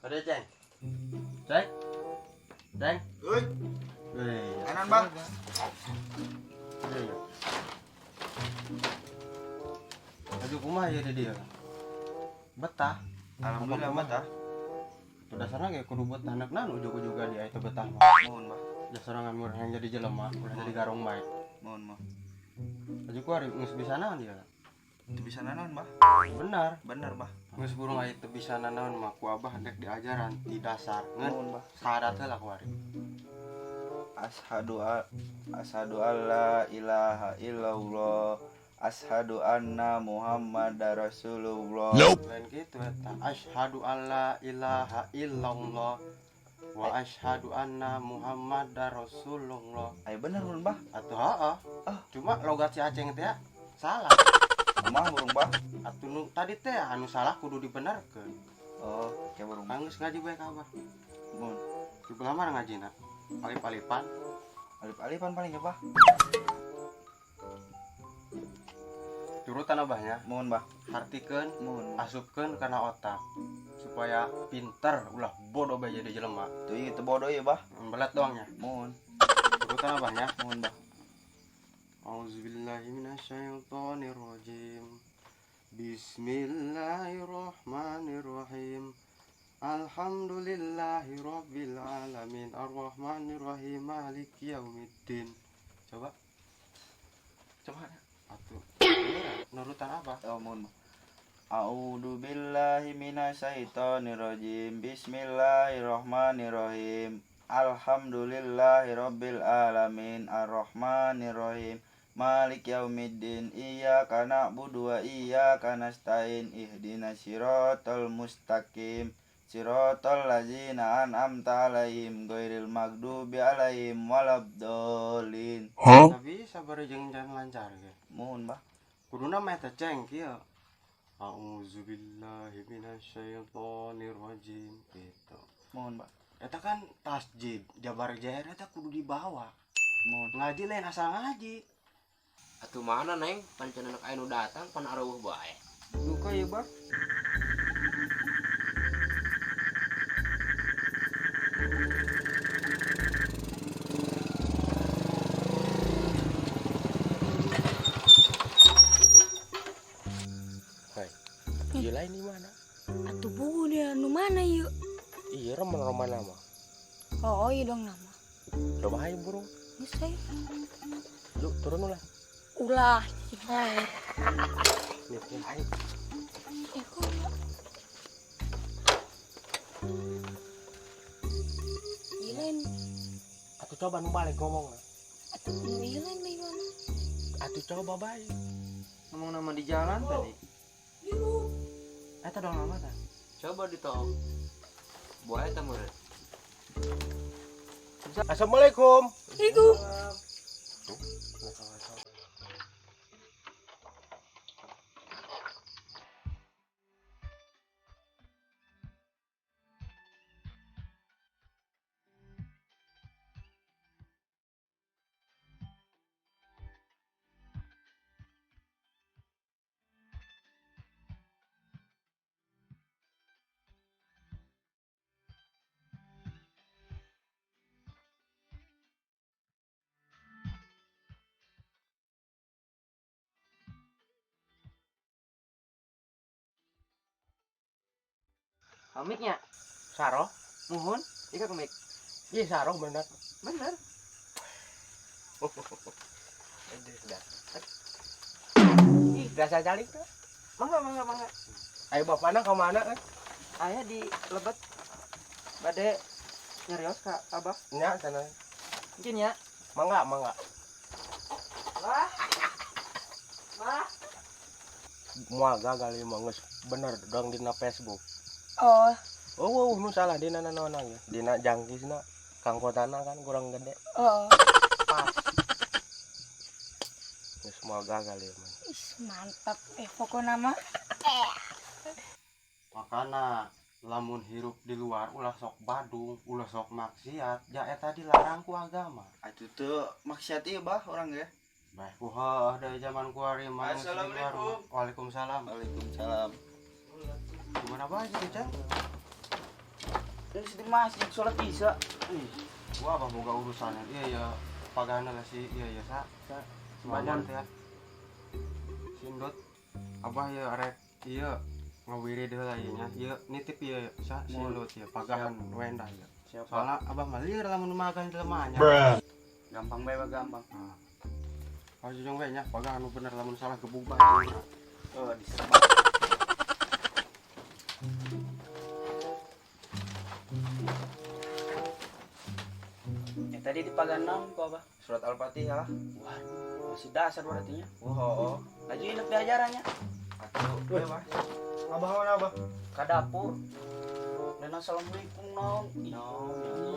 Ada Ceng. Ceng. Ceng. Euy, Wih, kanan, Bang. Iya. Aduh, kumaha ya dia? Betah. Alhamdulillah betah. Tuh dasarnya kayak kudu betah anak nan ujug-ujug dia itu betah mah. Mohon, Bah. Dasarangan murah yang jadi jelema, ulah jadi garong bae. Mohon, Bah. Aju ku ari geus bisa naon dia? Teu bisa nanaon, Bah. Benar. Bener, Bah. Geus burung aya teu bisa nanaon mah ku abah dek diajaran ti dasar. Ngan Mohon, Bah. syahadat heula ku ari. Asyhadu alla ilaha illallah. Asyhadu anna Muhammadar Rasulullah. Lain gitu eta. Asyhadu alla ilaha illallah wa asyhadu anna Muhammadar Rasulullah. Ayo bener mun, Bah. Atuh heeh. Ah. Cuma logat si Aceng teh salah. Kumaha burung, Bah? Atuh nu tadi teh anu salah kudu dibenerkeun. Oh, kayak burung. Geus ngaji bae ka abah. Mun. Di belah mana ngajina? Alip-alipan. Alip-alipan paling ya, Bah. Turutan abahnya. Mohon, Bah. Hartikeun, Mohon. asupkeun kana otak supaya pinter ulah bodoh bae jadi jelema. Tuh ieu teu bodoh ya, Bah. Belat doangnya. Mohon. Turutan abahnya. Mohon, Bah. Auzubillahi minasyaitonirrajim. Bismillahirrahmanirrahim. Alhamdulillahi rabbil alamin arrahmanirrahim maliki yaumiddin. Coba. Coba. Atuh. Nurutan apa? Oh, mohon. A'udzu billahi minasyaitonirrajim. Bismillahirrahmanirrahim. Alhamdulillahi rabbil alamin arrahmanirrahim maliki yaumiddin. Iyyaka na'budu wa iyyaka nasta'in. Ihdinas siratal mustaqim. Siratal ladzina an'amta 'alaihim ghairil maghdubi 'alaihim waladdallin. Tapi sabar jeung jangan lancar ge. Mohon, Bah. Kuduna mah teh ceng kieu. A'udzubillahi minasyaitonirrajim gitu. Mohon, Bah. Eta kan tasjid jabar jaher eta kudu dibawa. Mohon. Ngaji lain asal ngaji. Atuh mana neng, pancen anak anu datang pan areueuh bae. Duka ya, Bah. Hai. Iya lain di mana? Atuh buku dia nu mana yuk? Iya roman-roman nama. Oh, iya dong nama. Coba ayo burung. Ini saya. Lu turun lah. Ulah, cicing. Nih, ayo. Eh, kok enggak? Iya lain. Atuh coba nu balik ngomong. Atuh nu iya lain di mana? Atuh coba bae. Ngomong nama di jalan tadi. Eta dong nama ta. Coba ditong. Buaya ta meureun. Assalamualaikum. Iku. Amiknya. Saro? Muhun, ika kemik. Iya saro bener. Bener. Aduh, sudah. Ih, biasa calik tuh. Mangga, mangga, mangga. Ayo bapak mana ke mana kan? Ayah di lebet bade nyerios ka abah. Nya sana. Mungkin ya. Mangga, mangga. Wah. Wah. Moal gagal ieu mah geus bener dong dina Facebook. Oh. Oh, wow, nu salah dina nanaon ya. Dina jangkisna kangkotana kan kurang gede. Oh. Pas. Geus moal gagal ieu mah. Ih, mantap. Pokokna mah. Makana lamun hirup di luar ulah sok badung, ulah sok maksiat, ja eta dilarang ku agama. Atuh teu maksiat ieu, Bah, urang ge. Bae ku heuh dari zaman kuari mah geus di luar mah. Assalamualaikum. Waalaikumsalam. Waalaikumsalam. Gimana bae sih, Cang? Geus di masjid salat isya. Ih, gua apa boga urusan. Iya ya, pagana lah si iya ya sa. Sa semuanya teh ya. Sindot. Abah ya rek iya ngawirid heula ieu nya. Ieu nitip ieu sa sindot ya pagahan wenda ya. Siapa? Soalna abah mah lieur lamun makan jelema nya. Gampang bae gampang. Nah. Oh, jujung we nya pagahan nu bener lamun salah gebug bae. Oh, disebat. Ya tadi di pagan naon kok abah? Surat Al-Fatihah. Waduh, masih dasar berarti nya. Oh, oh. Laju inep diajarannya. Atuh, we bah. Abah mana abah? Ka dapur. Dan assalamualaikum naon. Ih,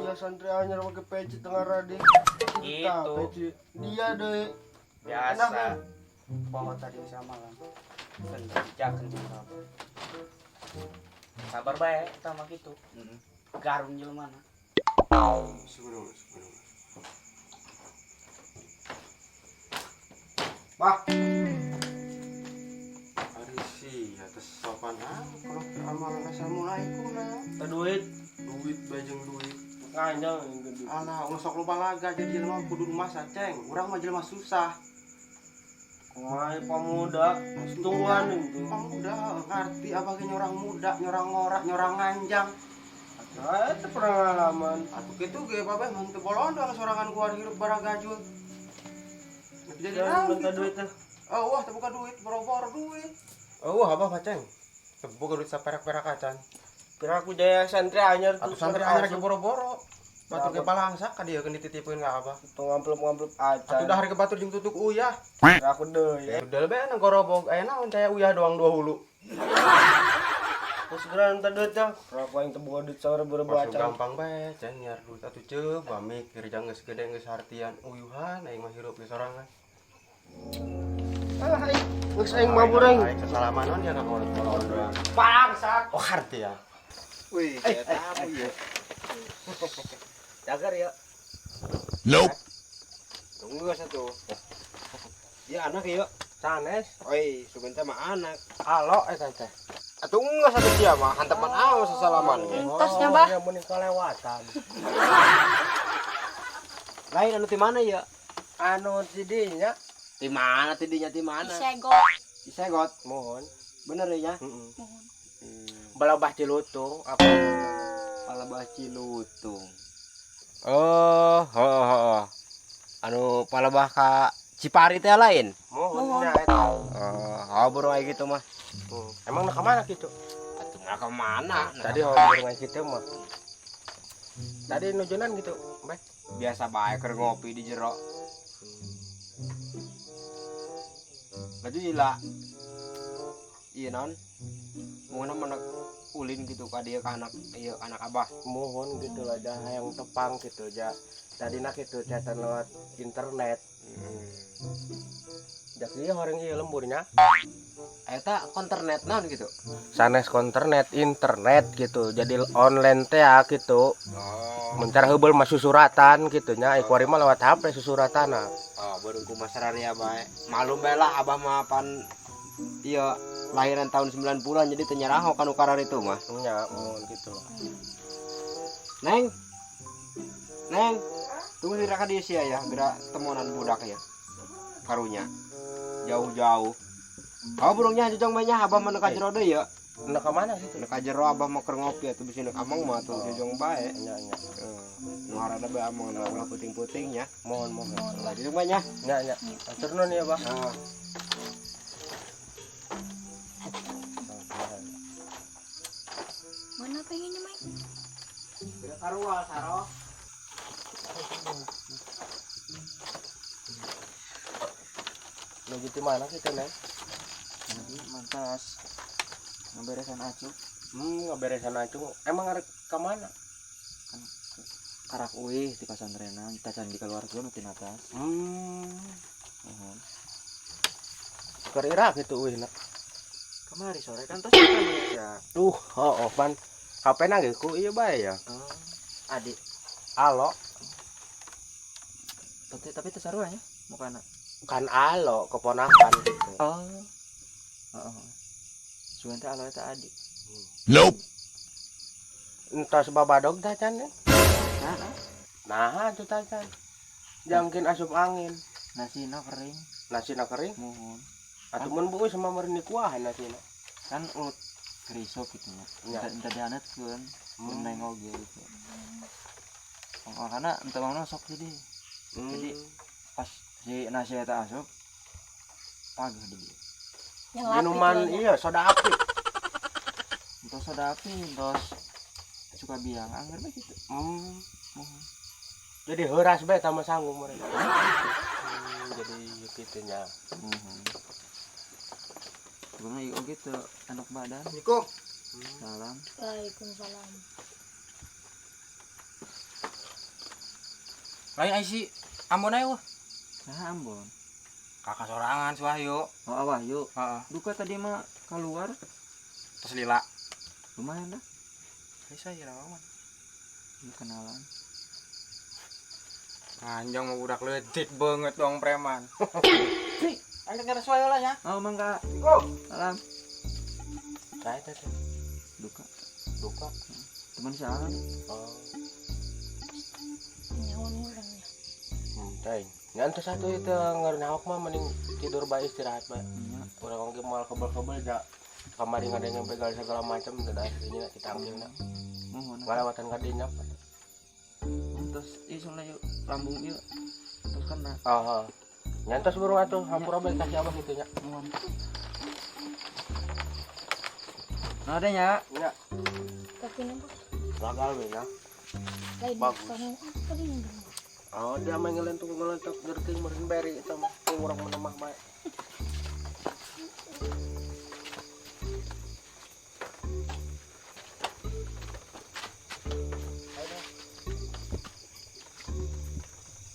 Iya santri anyar pakai peci tengah radi. Gitu. Peci. Dia deh. Biasa. Poho tadi sama lah. Kan dijakan sama abah. Sabar bae eta mah kitu. Heeh. Garung jelema na. Sebelum sebelum. Bah. Ari sih atas sopan ah kalau ke amalan assalamualaikum lah. Teu duit. Duit bajeng duit. Kanjang yang gede. Alah, ulah sok loba laga jadi jelema kudu rumah ceng. Urang mah jelema susah. Kumaha pemuda, tungguan itu. Pemuda ngerti apa ge nyorang muda, nyorang ngorak, nyorang nganjang. Nah, itu pengalaman. Atuh kitu ge babeh mun teu bolondong sorangan keluar hirup baragajul. Jadi Jangan naon minta gitu. duit teh. Oh, wah teu buka duit, boro-boro duit. Oh, wah abah ceng. Teu boga duit saperak-perak acan. Kira aku jaya santri anyar Atuh santri anyar ge boro-boro. Batur ge palangsa ka dieu keun dititipkeun ka abah. Tong ngamplop-ngamplop acan. Atuh dahar ke batur jeung tutuk uyah. Kira aku deui. Ya udah bae nang gorobog aya naon caya uyah doang dua hulu. Terus segera minta duit teh. Kira aku aing teu boga duit sarebu-rebu Masuk acan. gampang bae ceng nyiar duit atuh ceu ba mikir jang geus gede geus hartian uyuhan aing mah hirup ge sorangan. Alah aing geus aing mabur aing. Aing sesalaman naon ya ka kolot-kolot. Bangsat. Oh harti ya. Wih, eta apa ieu? Jagar ya. Nope. Tunggu satu. Ya anak ya. Sanes. Oi, sebentar mah anak. Alo eta teh. Atuh enggak satu sia mah hantepan aw sesalaman ge. Entosnya, Bah. Ya mun kelewatan. Lain anu ti mana ya? Anu tidinya Ti mana tidinya ti mana? Isego. Isegot. mohon. Bener ya? Heeh. Mohon. Balabah Cilutung apa? Palebah Cilutung. Oh, oh, oh. Anu palebah ka Cipari teh lain? Mohon nya eta. Oh, oh burung aya gitu mah. Emang nak kemana gitu? Atuh nggak ke mana? Tadi burung gitu mah. Tadi nujunan gitu, Mbak. Biasa bae keur ngopi di jero. Baju gila. Iya non. Mun menek ulin gitu ka dia ka anak ieu anak abah. Mohon gitu lah dah yang tepang gitu ja. Tadi nak itu chatan lewat internet. Jak ieu horeng ieu lemburnya. Eta konternet naon gitu. Sanes konternet internet gitu. Jadi online teh ya gitu. Oh. Mencar heubeul mah susuratan gitu nya. Ai kuari mah lewat HP susuratana. Oh, baru ku masararia bae. Malum bae lah abah mah pan ieu lahiran tahun 90-an jadi teu nyaraho kanu karar itu mah. Nya mohon gitu. Neng. Neng. Tunggu di raka di sia ya, gerak temonan budak ya. Karunya. Jauh-jauh. Oh burungnya jujang banyak abah mah ka jero deui ya. Nak ke mana gitu? Ka jero abah mah keur ngopi atuh bisi neuk amang mah atuh jujang bae. Nya nya. Heeh. Nu harada bae amang na ulah puting-puting nya. Mohon mohon. Lah jujang bae nya. Nya nya. Atur nuhun ya, Bah. Heeh. Mana pengennya, Mai? Gerak karual saro. Nuju di mana gitu, Neng? Tadi mantas ngaberesan acuk. Ngaberesan acung. Emang arek ke mana? Kan karak uih di pasantrenan tacan dikeluarkeun ti atas. Mohon. Keur ira gitu uihna. Kamari sore kan tos ya. Duh, oh, pan HP na ge ku ieu bae ya. Oh, adik. Alo, Tapi teu sarua nya mukana. Kan alo keponakan gitu. Oh. Heeh. Sugan teh alo eta adik. Nope. Entos babadog tacan ya. Nah, Nah, atuh tacan. Jangkin asup angin. Nasina kering. Nasina kering. Muhun. Atuh mun bueuh sama meureun dikuahan nasina. Kan ulut kerisok gitu nya. Ya. Entah dihanetkeun, mun neng oge gitu. Oh, karena entah mana sok jadi. Jadi pas si nasi eta asup pageh deui. Nyelap Minuman gitu ya. iya soda api. Entos soda api, entos suka biang angger bae gitu. Muhun. Jadi heuras bae tama sanggup meureun. Jadi kitu nya. Muhun. Sebenarnya ieu oge teu enak badan. Assalamualaikum. Salam. Waalaikumsalam. Lain ai si Ambon aja wah. Saha Ambon? Kakak sorangan si Wahyu. Oh, Wahyu. Heeh. Duka tadi mah keluar. Terus lila. Lumayan dah. Bisa ya lawan. Ini kenalan. Anjang mau budak ledik banget dong preman. Ayo ngeres wae lah ya. Oh, mangga. Salam. Saya teh. Duka. Duka. Teman siapa? Oh. Nyawan urangnya. Teh. Ngan teh satu itu ngarunahok mah mending tidur bae istirahat bae. Nya. Urang oge moal kebel-kebel ja kamari ngadeng begal segala macam dan akhirnya ditangkilna. Muhun. Ngalewatan ka dinya. Terus ieu soalnya yuk lambung ieu. Terus kena. Oh. Nyantos burung atuh hampura bae kasih abah kitu nya. Muhun. Nah, ada nya. Nya, Tapi nampak gagal we nya. lain Bagus. kamu apa ini? Oh, dia mah ngelentuk ngelentuk gerting meureun beri eta mah. Urang menemah bae.